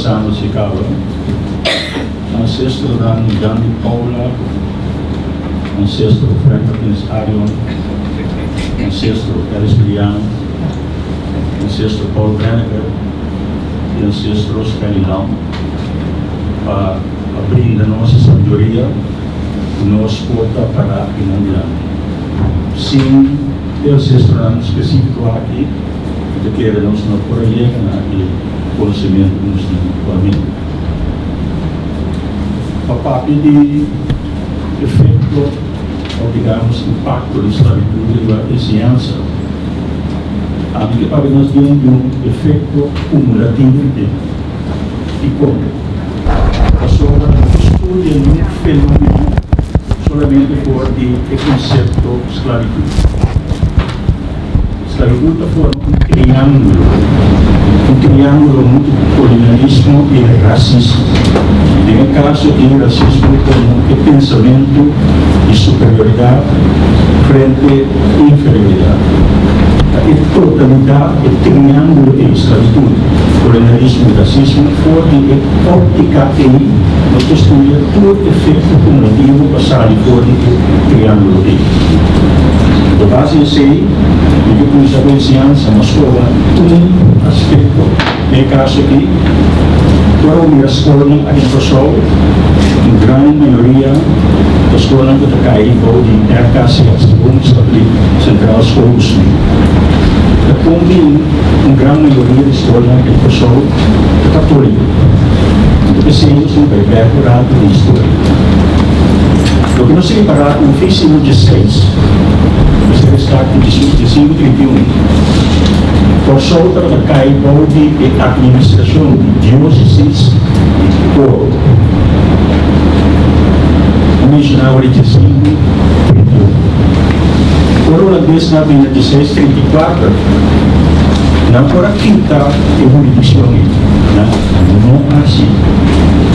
pasando si kaba. Ancestronan Jan di Paula, Ancestro Frank Martinez Arion, Ancestro Ellis Juliano, Ancestro Paul Brenneker i Ancestro Stanley Lam pa a brinda nos e sabiduria ku nos por ta pará akinan dilanti. Sin e ancestronan spesífiko aki, mi ta kere nos no por a yega na e konosementu ku nos tin aktualmente. Pa papia di efekto òf digamos impakto di sklabitut riba enseñansa, ami ke papia mas bien di un efekto kumulativo di tempu. Dikon? Pasobra no por studia niun fenómeno solamente for di e konsepto sklabitut. Sklabitut ta forma un triángulo, un triángulo huntu ku kolonialismo i rasismo. Den e kaso aki rasismo komo e pensamentu di superioridat frente inferioridat. Ta e totalidat, e triángulo ei, sklabitut, kolonialismo i rasismo, for di e óptika ei nos ta studia tur efekto kumulativo pa sali for di e triángulo ei. Anto base di esei mi ke kuminsá ku enseñansa na skola un aspekto. Den e kaso aki, ora bo mira skolnan aki na Kòrsou, un gran mayoria ta skolnan ku ta kai bou di RKCS, Rooms-Katholiek Centraal Schoolbestuur. Ta kon bin un gran mayoria di skolnan aki na Kòrsou ta katóliko. Anto p'esei nos tin bai bèk un ratu den historia. Loke nos a ripará ku fin siglo dieseis, mester esta ku diesinku 31, Kòrsou tabata kai bou di e atministrashon di diósesis di Coro. A menshoná awor e 1531. Ora hulandesnan a bini na 1634, nan por a kita e huridikshon ei. Nan no a hasi.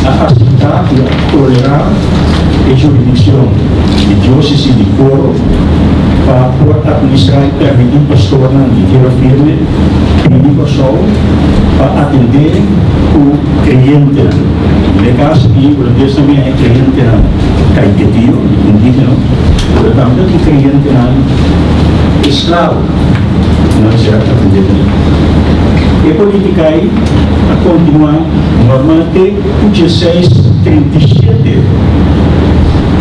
A aseptá i a tolerá e huridikshon di diósesis di Coro pa por atministrá i permití pastornan di tierra firme bini Kòrsou pa atendé ku kreyentenan. Den e kaso aki, hulandes tambe a e kreyentenan kaiketio, indígeno, pero tambe ta tin kreyentenan esklabo ku nan mester a atendé kuné. E polítika ei a kontinuá normal te ku 1637,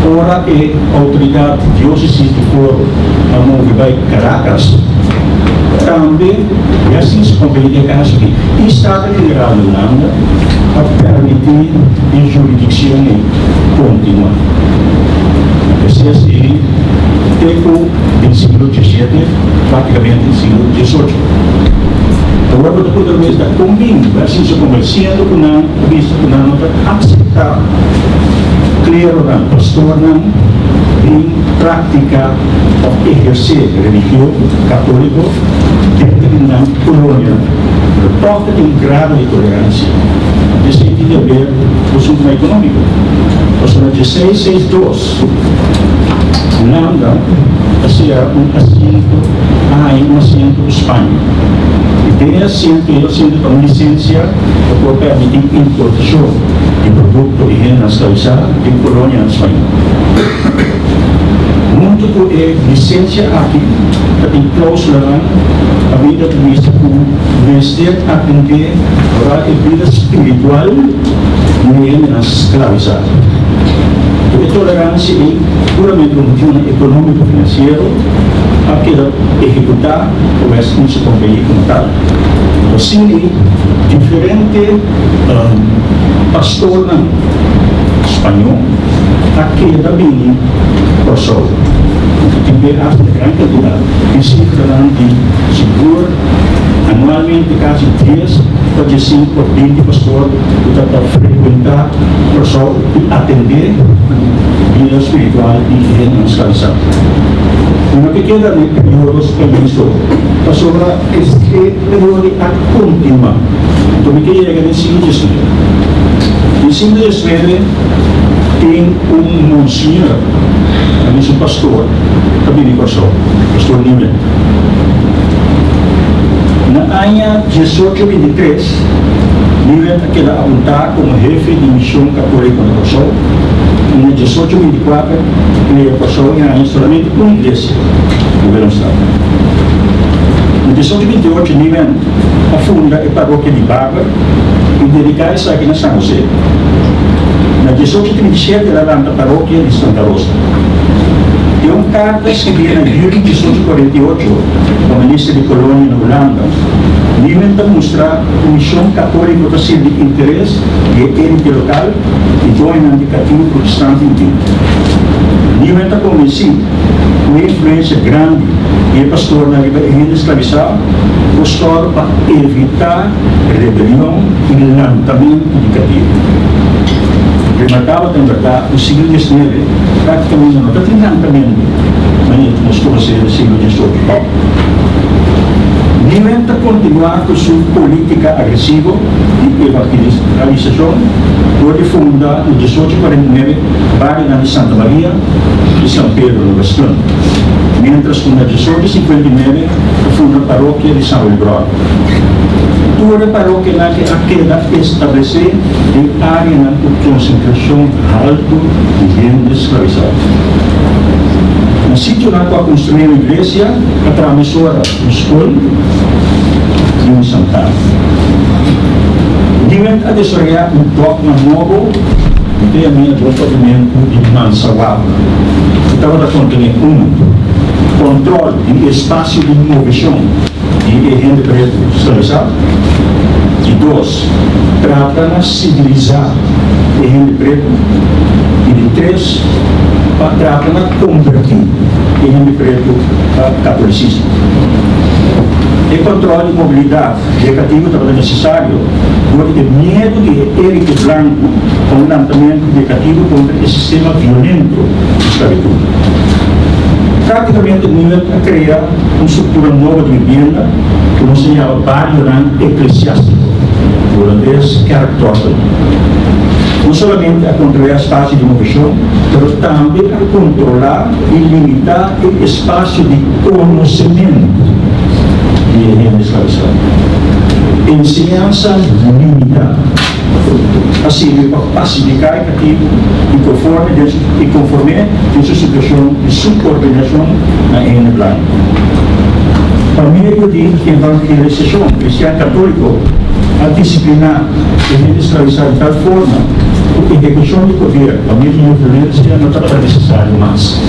ora e outoridat diósesis di Coro a move bai Caracas. Tambe ya sin scoge e caso aki, e Staten General di Hulanda a permiti e jurisdiccion ei continua. Esei a sigui te cu den siglo diesisiete, practicamente siglo diesocho. Awor bo ta puntra mes ta con bin bo a sinti convenciendo cu nan a bisa cu nan no ta acepta cleronan, pastornan bin practica of eherce religion católico denter di nan colonianan, pero toch ta tin un grado di tolerancia. Esey tin di haber cu asuntonan economico. Pasobra 1662 Hulanda ta cera un asiento, a haña un asiento cu Spaña. Y den e asiento, e asiento ta un licencia pa por permiti importacion di producto di hendenan sclavisa den colonianan Spañol. Huntu ku e lisensia aki ta tin klausulanan kaminda ta bisa ku mester atendé ora e bida spiritual di e hendenan sklabisá. Ku e toleransia ei puramente pa motibunan ekonómiko-finansiero a keda ehekutá pa West Indische Compagnie komo tal. Asina ei diferente pastornan spañó a keda bini Kòrsou. Ku tin be hasta na gran kantidat. Tin sifranan di sigur anualmente kasi dies pa diesinku pa binti pastor ku ta ta frekuentá Kòrsou i atendé ku bida spiritual di hendenan sklabisá. Mi no ke keda den e periodo spañó so, pasobra e periodo a kontinuá. Anto mi ke yega den siglo diesnuebe. Den siglo diesnuebe tin un monseñor, a bisa un pastor, ta bini Kòrsou, Pastor Nieuwland. Na aña 1823, Nieuwland. Nieuwent a keda apuntá komo hefe di mishon katóliko na Kòrsou i na 1824 krea Kòrsou i haña solamente un iglesia na Willemstad. Na 1828 Nieuwent a funda e parokia di Barber i dediká esaki na San José. Na 1837 el a lanta parokia di Santa Rosa. Den un karta skibí na yüli 1848 pa minister di kolonia na Hulanda, Nieuwent ta mustra ku mishon katóliko ta sirbi interes di e élite lokal i doñonan di katibu protestant hudiu. Nieuwent ta konvensí ku e influensia grandi di e pastornan riba e hende sklabisá por sòru pa evitá rebelion i lantamentu di katibu. Remarkabel ta en bèrdat ku siglo diesnuebe práktikamente no ta tin lantamentu manera ku nos konosé den siglo diesocho. Nieuwent ta kontinuá ku su polítika agresivo di evangelisashon dor di funda na 1849 barionan di Santa Maria i San Pedro na Westpunt, miéntras ku na 1859 ta funda parokia di San Willibròrd. Tur e parokianan aki a keda establesé den áreanan ku konsentrashon haltu di hende sklavisá. Na sitionan ku a konstruí un iglesia, a traha mesora un skol i un santana. Nieuwent a desaroyá un dògma nobo ku ta yam'é e bon papiamentu di mansawaba, ku tabata kontené unu, kòntròl di e spasio di moveshon di e hende pretu sklavisá, i dos, trata na sivilisá e hende pretu, i di tres, pa trata na kombertí e hende pretu pa katolisismo. E kòntròl di mobilidat di e katibu tabata nesesario dor di e miedu di e élite blanku pa un lantamentu di e katibu kontra e sistema violento di sklabitut. Práktikamente Nieuwent a krea un struktura nobo di bibienda ku nos ta yama barionan eklesiástiko, holandes, kerkdorpen. No solamente a kontrolá spasio di moveshon, pero tambe a kontrolá i limitá e espasio di konosementu di e hende sklabisá. Enseñansa limitá a sirbi pa pasifiká e katibu i konforme den su i konform'é den su situashon di subordinashon na e hende blanku. Pa medio di evangelisashon kristian katóliko a disipliná e hende sklavisá di tal forma ku ehekushon di poder pa medio di violensia no tabata nesesario mas.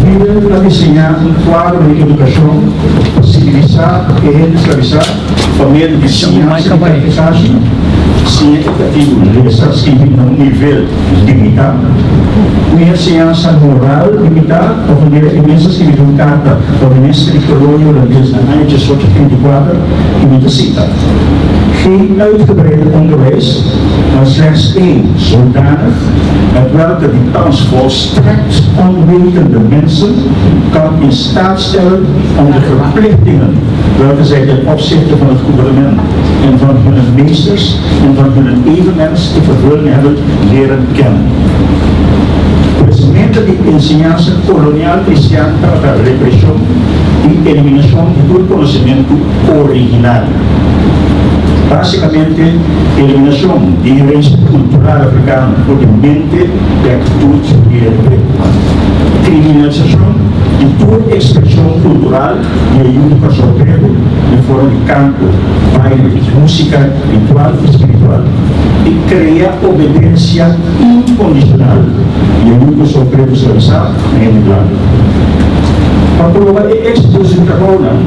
Bibel ta diseñá un kuadro di edukashon pa sivilisá e hende sklabisá pa medio di siñansa di katesashi, siña e katibu lesa skibi na un nivel limitá, un enseñansa moral limitá òf manera e mes a skibi den un karta pa minister di kolonia holandes na aña 1834 i mi ta sita. Geen uitgebreid onderwijs, maar slechts één zodanig, hetwelke die thans volstrekt onwetende mensen kan in staat stellen om de verplichtingen welke zij ten opzichte van het gouvernement en van hunne meesters en van hunnen evenmens te vervullen hebben, leren kennen. Pues meta di enseñansa kolonial kristian tabata represhon i eliminashon di tur konosementu original. Básikamente, eliminashon di herensia kultural afrikano for di mente i aktitut di e pretu. Kriminalisashon di tur ekspreshon kultural di e yu di Kòrsou pretu den forma di kanto, baile, músika ritual i spiritual i krea obedensia inkondishonal di e yu Kòrsou pretu sklabisá na hende blanku. Pa proba e éksito di su trabounan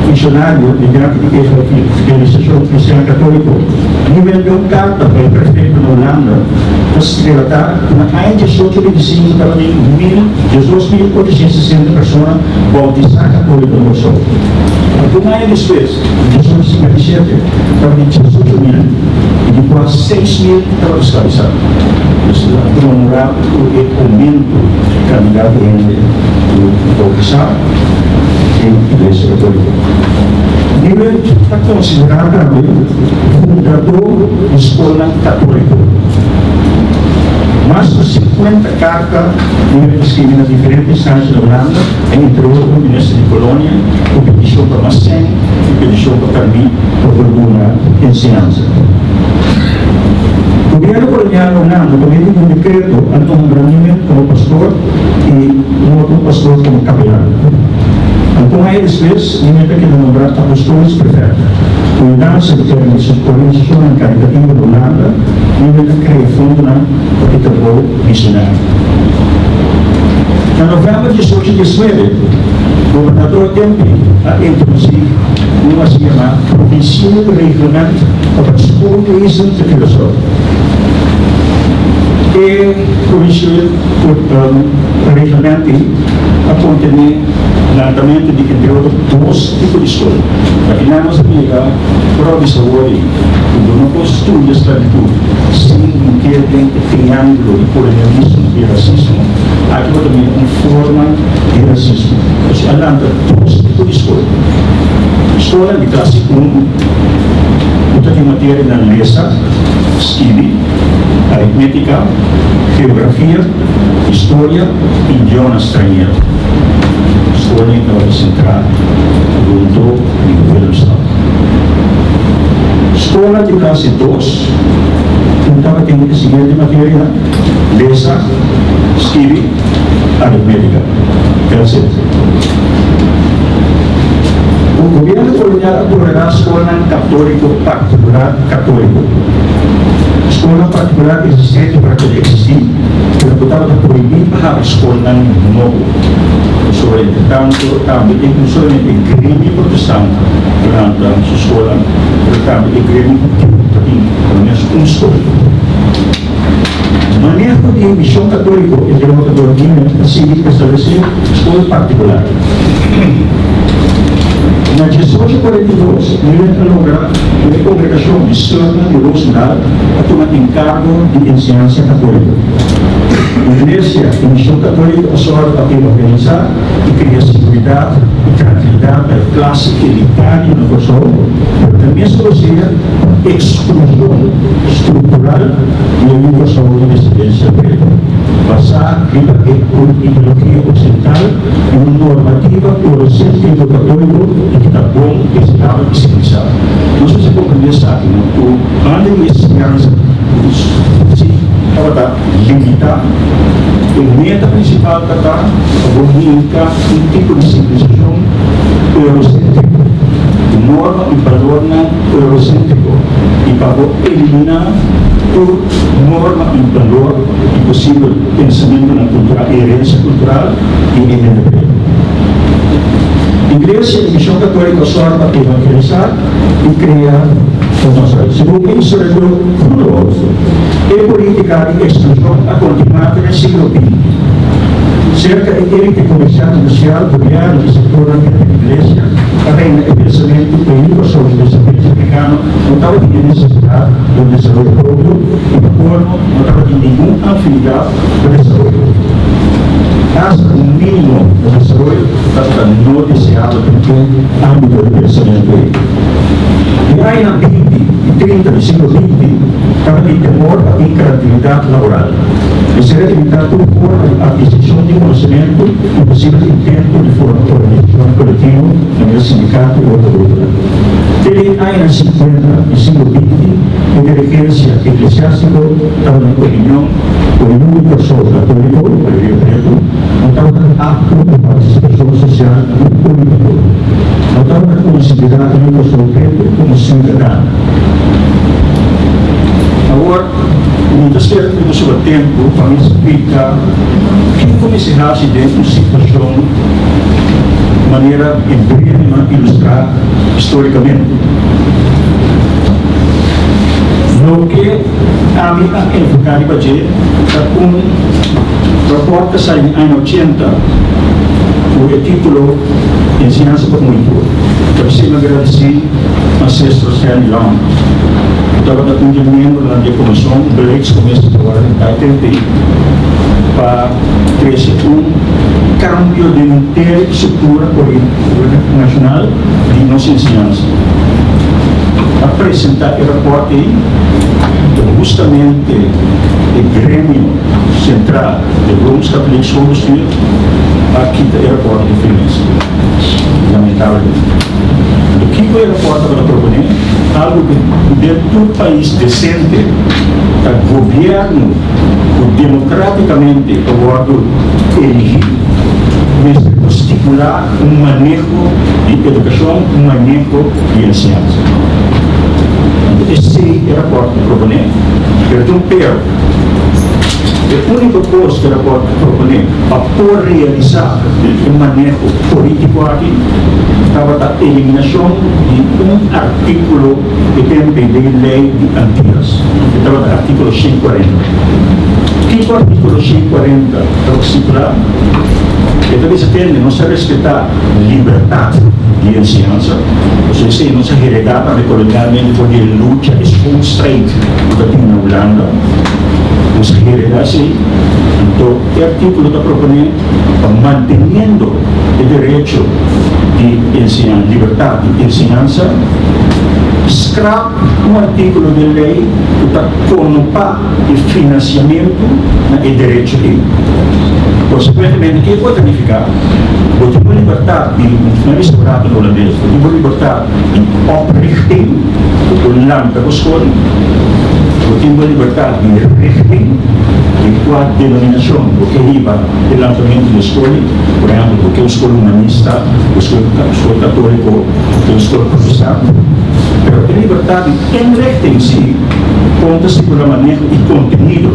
misionario mediante di evangelisashon kristian katóliko, Nieuwel den un karta pa e prefekto na Hulanda ta relatá ku na aña 1825 tabatin mil 1860 persona boutisá katóliko na Kòrsou. Algun aña despues, na 1857, tabatin 18,000 i. Di kua 6000 tabata sklabisá. Nos ta konmemorá ku e oumento di kantidat di hende ku boutisá den Iglesia Katóliko. Nieuwint ta konsiderá tambe fundadó di skolnan katóliko. Mas ku 50 karta Nieuwint a skibi na diferente instansha na Hulanda, entre otro minister di kolonia, ku petishon pa mas sèn i petishon pa pèrmit pa por duna enseñansa. Gobierno kolonial Hulanda pa medio di un dekreto a nombra Nieuwint komo pastor i un otro pastor komo kapelan. Algun aña despues Nieuwint a keda nombrá apostolisch prefect. Ku yudansa di organisashonnan karitativo na Hulanda, Nieuwint a krea fondonan pa e trabou misionario. Na novèmber 1819, gobernador Tempe a introdusí un asina yamá Provincieel Reglement op het Schoolwezen te Curaçao. E Provincieel Reglement ei a kontené lantamentu di entre otro dos tipo di skol. Akinan nos a mira ora bisa awor ei ku bo no por studia sklabitut sin hinker den e triángulo di kolonialismo i rasismo. Aki bo ta mira un forma di rasismo. Pasobra a lanta dos tipo di skol. Skolnan di klase un ku ta tin materianan lesa, skibi, aritmétika, geografia, historia i idioma strañero. Skolnan tabata sentrá rondó di Willemstad. Skolnan di klase dos ku tabatin e siguiente materianan, lesa, skibi, aritmétika. That's it. Gobierno kolonial a tolerá skolnan katóliko partikular katóliko. Skolnan partikular existente por a keda existí, pero ku tabata prohibí pa habri skolnan nobo. Pasobra entretanto tambe e no solamente e gremio protestant lanta su skolnan, pero tambe e gremio hudiu ta tin por lo menos un skol. Maneho di e mishon katóliko e derotador Niemen a sigui establesé skol partikular. Na 1842 Niemen a logra ku e kongregashon di Sörnan di Roosendaal a tuma enkargo di enseñansa katóliko. Iglesia i mishon katóliko a sòru pa evangelisá i kria siguridat i trankilidat pa e klase elitario na Kòrsou, pero ta mesun rosea pa eksklushon struktural di e yu Kòrsou di desendensia pretu, basá riba e ideologia oksidental i un normativa euroséntriko katóliko di ki ta bon, deseabel i sivilisá. Nos mester komprendé esaki, no? Ku banda di e siñansa ku si tabata limitá, e meta prinsipal ta ta pa bo hinka un tipo di sivilisashon euroséntriko, ku norma i balornan euroséntriko, i pa bo eliminá tur norma i balor i posibel pensamentunan kultural i herensia kultural di e hende pretu. Iglesia i Mishon Katóliko sòru pa evangelisá i krea no, sorry, segun e historiadó Groenewoud, e polítika di eksklushon a kontinuá te den siglo binti. Serka e élite komersial, industrial, gobièrnu i sektornan den e iglesia a reina e pensamentu ku e yu Kòrsou di desendensia afrikano no tabatin e nesesidat di un desaroyo propio i pa kolmo no tabatin ningun afinidat ku desaroyo. Asta un mínimo di desaroyo tabata no deseabel den e ámbito di pensamentu ei. Den añanan binti i trinta di siglo binti tabatin temor pa tin kreatividat laboral. Mester a evitá tur forma di atkisishon di konosementu i posibel intento di forma organisashonnan kolektivo manera sindikato i otro gruponan. Te den añanan sinkuenta di siglo binti e dirigensia eklesiástiko tabata di opinion ku e yu di Kòrsou katóliko, mayoria pretu, no tabata apto pa partisipashon sosial ni polítiko. No tabata konsiderá e yu Kòrsou pretu komo siudadano. Awor, mi ta spera ku mi soba tempu pa mi splika kiko mester hasi den un situashon manera e brevenan ilustrá histórikamente. Loke ami a enfoká riba dje ta un rapòrt ta sali den aña ochenta ku e título Enseñansa pa un i tur. Ta p'esei mi a gradisí Ancestro Stanley Long. Ku tabata un di e miembronan di e komishon Beleidscommissie pa wòrdu hentá e tempu ei pa trese un kambio den henter e struktura nashonal di nos enseñansa. A presentá e rapòrt ei ku hustamente e gremio sentral di Rooms-Katholiek Schoolbestuur a kita e rapòrt di Finlands, lamentablemente. Anto kiko e rapòrt tabata proponé? Algu ku den tur pais desente ta gobièrnu ku demokratikamente a wòrdu eligí mester por stipulá un maneho di edukashon, un maneho di enseñansa. Anto esei e rapòrt ta proponé, pero tin un pero. E úniko kos ku e rapòrt ta proponé pa por realisá e maneho polítiko aki tabata eliminashon di un artíkulo e tempu den lei di Antias, e tabata artíkulo 140. Kiko artíkulo 140 ta stipulá? E ta bisa tende nos ta respetá libertat di enseñansa, pasobra esei nos a heredá tambe kolonialmente for di e lucha, e schoolstrijd ku ta tin na Hulanda. Nos a heredá esei. Anto e artíkulo ta proponé pa manteniendo e derecho di enseñansa, libertat di enseñansa, skrap un artíkulo den lei ku ta konopá e finansiamentu na e derecho ei. Konsekuentemente, ke por ta nifiká? Bo tin bo libertat di, nan bisa un rato na hulandes, bo tin bo libertat di oprichting, bo por lanta bo skol, bo tin bo libertat di richting, di kua denominashon bo ke hiba e lantamentu di e skol, por ehèmpel, bo ke un skol humanista, bo skol skol katóliko, bo ke un skol protestant. Pero e libertat di inrichting si kon ta stipulá maneho i kontenido,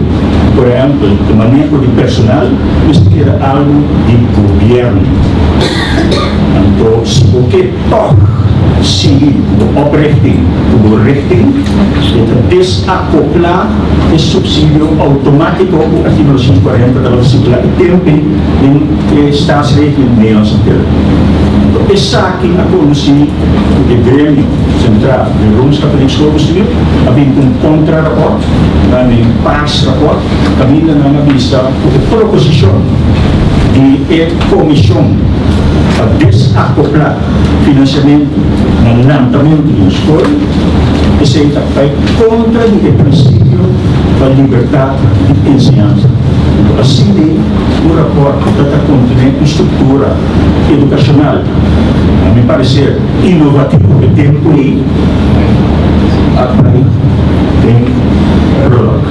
por ehèmpel, e maneho di personal mester keda algu di gobièrnu. Anto si bo ke tòg sigui ku bo oprichting, ku bo richting, e ta desakoplá e supsidio outomátiko ku artíkulo 140 tabata stipulá e tempu ei den e Staatsregeling Nederlandse Antillen. Anto esaki a kondusí ku e gremio sentral di Rooms-Katholiek Schoolbestuur a bin ku un kontrarapòrt, nan den paars rapport, kaminda nan a bisa ku e proposishon di e komishon pa desakoplá finansiamentu na lantamentu di un skol, esei ta bai kontra di e prinsipio pa libertat di enseñansa. Anto asina un rapòrt ku ta ta kontené un struktura edukashonal, a mi pareser inovativo e tempu ei, a bai den prulak.